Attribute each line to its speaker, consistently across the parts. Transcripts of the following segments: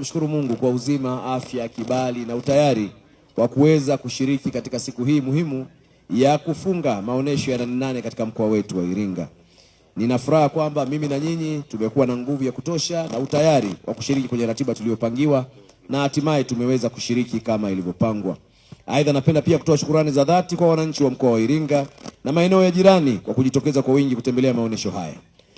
Speaker 1: Mshukuru Mungu kwa uzima, afya, kibali na utayari wa kuweza kushiriki katika siku hii muhimu ya kufunga maonesho ya Nane Nane katika mkoa wetu wa Iringa. Nina furaha kwamba mimi na nyinyi tumekuwa na nguvu ya kutosha na utayari wa kushiriki kwenye ratiba tuliyopangiwa na hatimaye tumeweza kushiriki kama ilivyopangwa. Aidha, napenda pia kutoa shukurani za dhati kwa wananchi wa mkoa wa Iringa na maeneo ya jirani kwa kujitokeza kwa wingi kutembelea maonesho haya.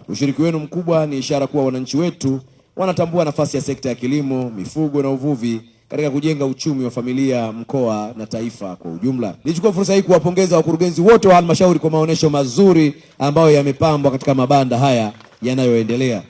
Speaker 1: Ushiriki wenu mkubwa ni ishara kuwa wananchi wetu wanatambua nafasi ya sekta ya kilimo, mifugo na uvuvi katika kujenga uchumi wa familia, mkoa na taifa kwa ujumla. Nichukue fursa hii kuwapongeza wakurugenzi wote wa halmashauri kwa maonesho mazuri ambayo yamepambwa katika mabanda haya yanayoendelea.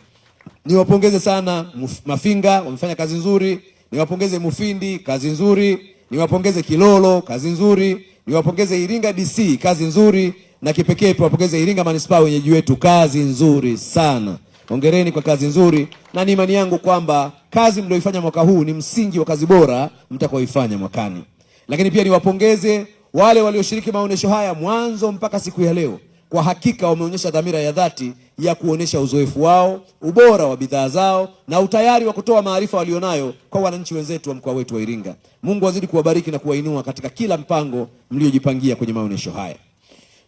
Speaker 1: Niwapongeze sana Mafinga, wamefanya kazi nzuri. Niwapongeze Mufindi, kazi nzuri. Niwapongeze Kilolo, kazi nzuri. Niwapongeze Iringa DC, kazi nzuri, na kipekee tuwapongeze Iringa Manispaa, wenyeji wetu, kazi nzuri sana. Hongereni kwa kazi nzuri, na ni imani yangu kwamba kazi mlioifanya mwaka huu ni msingi wa kazi bora mtakaoifanya mwakani. Lakini pia niwapongeze wale walioshiriki maonesho haya mwanzo mpaka siku ya leo. Kwa hakika wameonyesha dhamira ya dhati ya kuonyesha uzoefu wao, ubora wa bidhaa zao na utayari wa kutoa maarifa walionayo kwa wananchi wenzetu wa mkoa wetu wa Iringa. Mungu azidi kuwabariki na kuwainua katika kila mpango mliojipangia kwenye maonesho haya.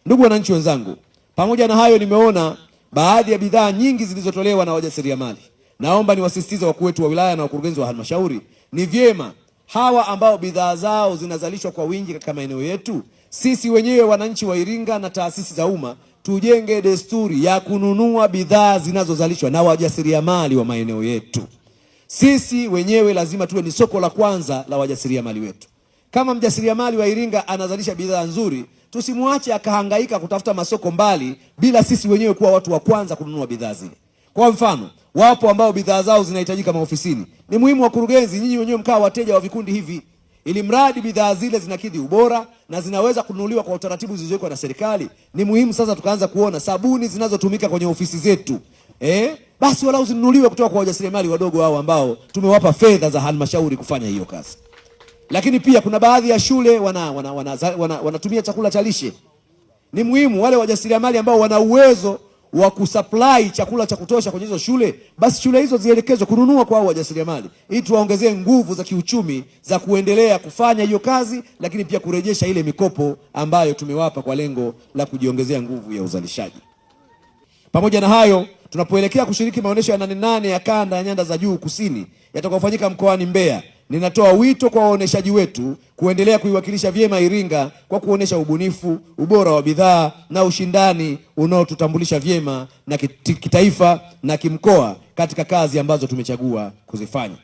Speaker 1: Ndugu wananchi wenzangu, pamoja na hayo nimeona baadhi ya bidhaa nyingi zilizotolewa na wajasiriamali. Naomba niwasisitize wakuu wetu wa wilaya na wakurugenzi wa halmashauri, ni vyema hawa ambao bidhaa zao zinazalishwa kwa wingi katika maeneo yetu, sisi wenyewe wananchi wa Iringa na taasisi za umma tujenge desturi ya kununua bidhaa zinazozalishwa na wajasiriamali wa maeneo yetu. Sisi wenyewe lazima tuwe ni soko la kwanza la wajasiriamali wetu. Kama mjasiriamali wa Iringa anazalisha bidhaa nzuri, tusimwache akahangaika kutafuta masoko mbali bila sisi wenyewe kuwa watu wa kwanza kununua bidhaa zile. Kwa mfano, wapo ambao bidhaa zao zinahitajika maofisini. Ni muhimu wakurugenzi, nyinyi wenyewe mkawa wateja wa vikundi hivi, ili mradi bidhaa zile zinakidhi ubora na zinaweza kununuliwa kwa utaratibu zilizowekwa na serikali. Ni muhimu sasa tukaanza kuona sabuni zinazotumika kwenye ofisi zetu, basi walau zinunuliwe kutoka kwa wajasiriamali wadogo hao ambao tumewapa fedha za halmashauri kufanya hiyo kazi. Lakini pia kuna baadhi ya shule wanatumia wana chakula cha lishe. Ni muhimu wale wajasiriamali ambao wana uwezo wa kusupply chakula cha kutosha kwenye hizo shule, basi shule hizo zielekezwe kununua kwa hao wajasiriamali ili tuwaongezee nguvu za kiuchumi za kuendelea kufanya hiyo kazi, lakini pia kurejesha ile mikopo ambayo tumewapa kwa lengo la kujiongezea nguvu ya uzalishaji. Pamoja na hayo, tunapoelekea kushiriki maonyesho ya Nane Nane ya kanda ya nyanda za juu kusini yatakayofanyika mkoani Mbeya, ninatoa wito kwa waoneshaji wetu kuendelea kuiwakilisha vyema Iringa kwa kuonesha ubunifu, ubora wa bidhaa na ushindani unaotutambulisha vyema na kitaifa na kimkoa katika kazi ambazo tumechagua kuzifanya.